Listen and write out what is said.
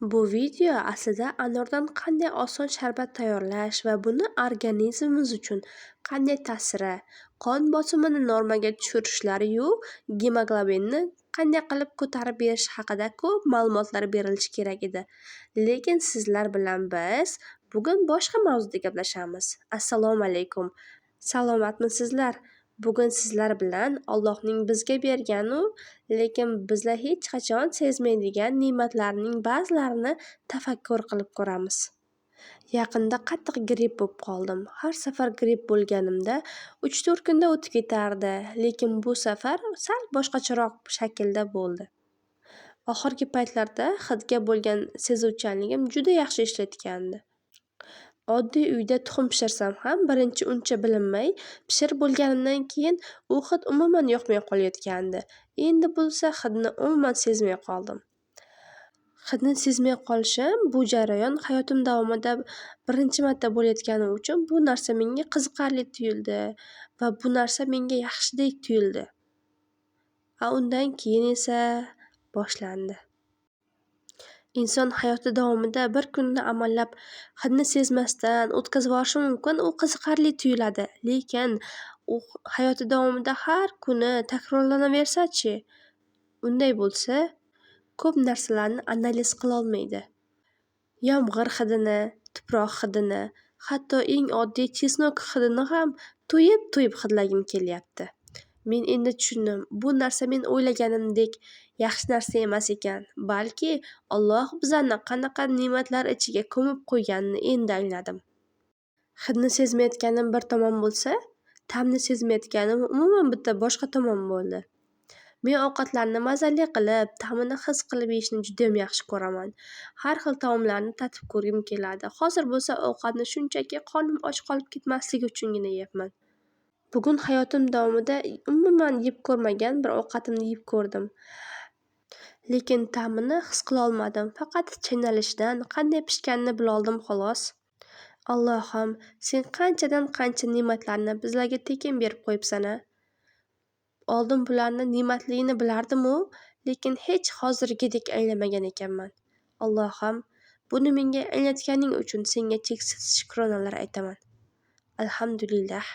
Bu video aslida anordan qanday oson sharbat tayyorlash va buni organizmimiz uchun qanday ta'siri, qon bosimini normaga tushirishlari-yu gemoglobinni qanday qilib ko'tarib berish haqida ko'p ma'lumotlar berilishi kerak edi. Lekin sizlar bilan biz bugun boshqa mavzuda gaplashamiz. Assalomu alaykum. Salomatmisizlar? Bugun sizlar bilan Allohning bizga bergan-u, lekin bizlar hech qachon sezmaydigan ne'matlarining ba'zilarini tafakkur qilib ko'ramiz. Yaqinda qattiq gripp bo'lib qoldim. Har safar gripp bo'lganimda 3-4 kunda o'tib ketardi, lekin bu safar sal boshqacharoq shaklda bo'ldi. Oxirgi paytlarda hidga bo'lgan sezuvchanligim juda yaxshi ishlayotgandi. Oddiy uyda tuxum pishirsam ham birinchi uncha bilinmay, pishirib bo'lganimdan keyin u hid umuman yoqmay qolayotgandi. Endi bo'lsa hidni umuman sezmay qoldim. Hidni sezmay qolishim bu jarayon hayotim davomida birinchi marta bo'layotgani uchun bu narsa menga qiziqarli tuyuldi va bu narsa menga yaxshidek tuyuldi. A undan keyin esa boshlandi. Inson hayoti davomida bir kunni amallab hidni sezmasdan o'tkazib yuborishi mumkin, u qiziqarli tuyuladi. Lekin u hayoti davomida har kuni takrorlanaversa-chi? Unday bo'lsa, ko'p narsalarni analiz qilolmaydi. Yomg'ir hidini, tuproq hidini, hatto eng oddiy chesnok hidini ham to'yib-to'yib hidlagim kelyapti. Men endi tushundim, bu narsa men o'ylaganimdek yaxshi narsa emas ekan, balki Alloh bizlarni qanaqa ne'matlar ichiga ko'mib qo'yganini endi angladim. Hidni sezmayotganim bir tomon bo'lsa, ta'mni sezmayotganim umuman bitta boshqa tomon bo'ldi. Men ovqatlarni mazali qilib, ta'mini his qilib yeyishni judayam yaxshi ko'raman. Har xil taomlarni tatib ko'rgim keladi. Hozir bo'lsa ovqatni shunchaki qornim och qolib ketmasligi uchungina yeyapman. Bugun hayotim davomida umuman yeb ko'rmagan bir ovqatimni yeb ko'rdim. Lekin ta'mini his qila olmadim. Faqat chaynalishidan qanday pishganini biloldim xolos. Allohim, sen qanchadan qancha ne'matlarni bizlarga tekin berib qo'yibsan-a? Oldin bularni ne'matligini bilardim-u, lekin hech hozirgidek anglamagan ekanman. Allohim, buni menga anglatganing uchun senga cheksiz shukronalar aytaman. Alhamdulillah.